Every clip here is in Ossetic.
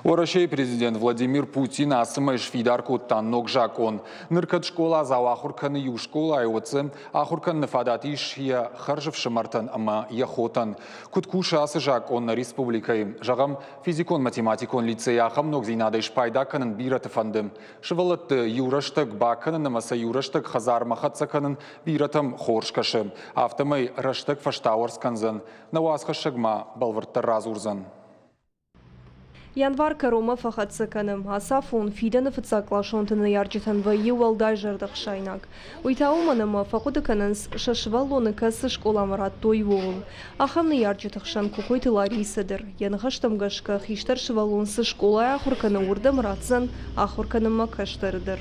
Уӕрӕсейы президент Владимир Путин ацы мӕй сфидар кодта ног закъон. Ныр кӕд скъоладзау ахуыр кӕны иу скъолайы, уӕд дзы ахуыр кӕныны фадат ис йӕ хӕрзӕфсымӕртӕн ӕмӕ йӕ хотӕн. Куыд кусы ацы закъон нӕ республикӕйы? Зӕгъӕм, физикон-математикон лицейы ахӕм ногдзинадӕй спайда кӕнын бирӕты фӕнды. Сывӕллӕтты иу рӕстӕг бакӕнын ӕмӕ сӕ иу рӕстӕг хӕдзармӕ хӕццӕ кӕнын бирӕтӕм хорз кӕсы. Афтӕмӕй рӕстӕг фӕстауӕрц кӕндзӕн. Нӕ уацхӕссӕг ма бӕлвырддӕр радзурдзӕн. Январ кӕронмӕ фӕхӕццӕ кӕны. Ацы афон фидӕны фыццагкъласонты ныййарджытӕн вӕййы уӕлдай зӕрдӕхсаинаг. Уый та уымӕн ӕмӕ фӕхъуыды кӕнынц, сӕ сывӕллоны кӕцы скъоламӕ радтой, ууыл. Ахӕм ныййарджыты хсӕн Кокойты Ларисӕ дӕр. Йӕ ныхӕстӕм гӕсгӕ, хистӕр сывӕллон цы скъолайы ахуыр кӕны, уырдӕм ратдзӕн ахуыр кӕнынмӕ кӕстӕры дӕр.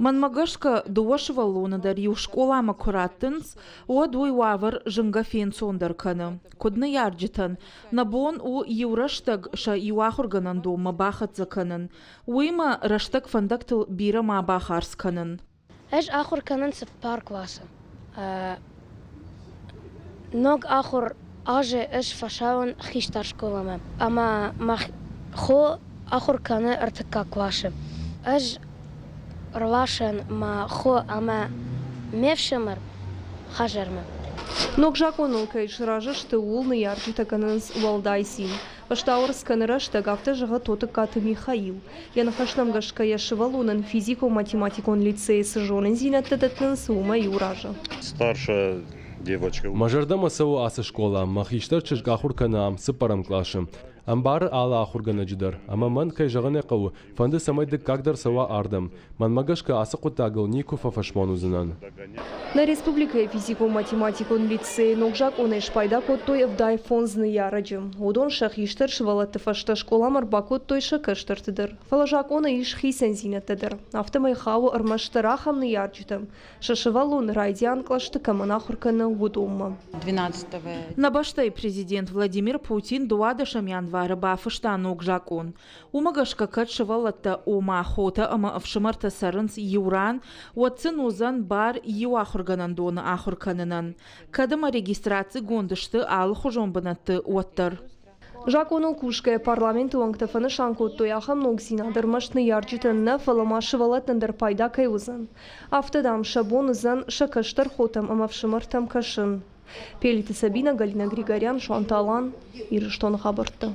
Мӕнмӕ гӕсгӕ, дыууӕ сывӕллоны дӕр иу скъоламӕ куы раттынц, уӕд уый уавӕр зынгӕ фенцондӕр кӕны. Куыд ныййарджытӕн, Нӕ бон у иу рӕстӕг сӕ иу ахуыргӕнӕндонмӕ бахӕццӕ кӕнын, уыимӕ рӕстӕг фӕндӕгтыл бирӕ ма бахардз кӕнын. Ӕз ахуыр кӕнын цыппар къласы. Ног ахуыр азы ӕз фӕцӕуын хистӕр скъоламӕ ӕмӕ мӕ хо ахуыр кӕны ӕртыккаг къласы. Ӕз рласӕн мӕ хо ӕмӕ ме фсымӕр хӕдзармӕ. Ног закъоныл кӕй сразы сты, ууыл ныййарджытӕ кӕнынц уӕлдай цин. Фӕстауӕрц кӕны рӕстӕг, афтӕ зӕгъы Тотыккаты Михаил. Йӕ ныхӕстӕм гӕсгӕ йӕ сывӕллонӕн физикон-математикон лицейы цы зонындзинӕдтӕ дӕттынц, уымӕй у разы. Старшая девочка. Мӕ зӕрдӕмӕ цӕуы ацы скъола. Мӕ хистӕр чызг ахуыр кӕны ам цыппӕрӕм къласы. Ӕмбары алы ахуыргӕнӕджы дӕр. Ӕмӕ мӕн, кӕй зӕгъын ӕй хъӕуы, Фӕнды, цӕмӕй дыккаг дӕр цӕуа ардӕм. Мӕнмӕ гӕсгӕ, ацы хъуыддагыл никуы фӕфӕсмон уыдзынӕн. Нӕ республикӕйы физикон-математикон лицейы ног закъонӕй спайда кодтой 75 ныййарӕджы. Уыдон сӕ хистӕр сывӕллӕтты фӕстӕ скъоламӕ ӕрбакодтой сӕ кӕстӕрты дӕр. Фӕлӕ закъоны ис хицӕндзинӕдтӕ дӕр. Афтӕмӕй хауы ӕрмӕстдӕр ахӕм ныййарджытӕм, сӕ сывӕллон райдиан кълӕсты кӕмӕн ахуыр кӕны, уыдонмӕ. Нӕ бӕстӕйы президент Владимир Путин 12 январы бафыста ног закъон. Уымӕ гӕсгӕ кӕд сывӕллӕттӕ, ома хотӕ ӕмӕ ӕфсымӕртӕ цӕрынц иу ран, уӕд сын уыдзӕн бар иу ахуыргӕнӕндоны ахуыр кӕнынӕн, кӕд ӕмӕ регистрацигонд сты алыхуызон бынӕтты, уӕддӕр. Закъоныл кусгӕйӕ парламенты уӕнгтӕ фӕнысан кодтой, ахӕм ногдзинад ӕрмӕст ныййарджытӕн нӕ, фӕлӕ ма сывӕллӕттӕн дӕр пайда кӕй уыдзӕн. Афтӕ, дам, сӕ бон уыдзӕн сӕ кӕстӕр хотӕм ӕмӕ ӕфсымӕртӕм кӕсын. Пелиты Сабина, Галина Григорян, Суанты Алан, Ирыстоны хабӕрттӕ.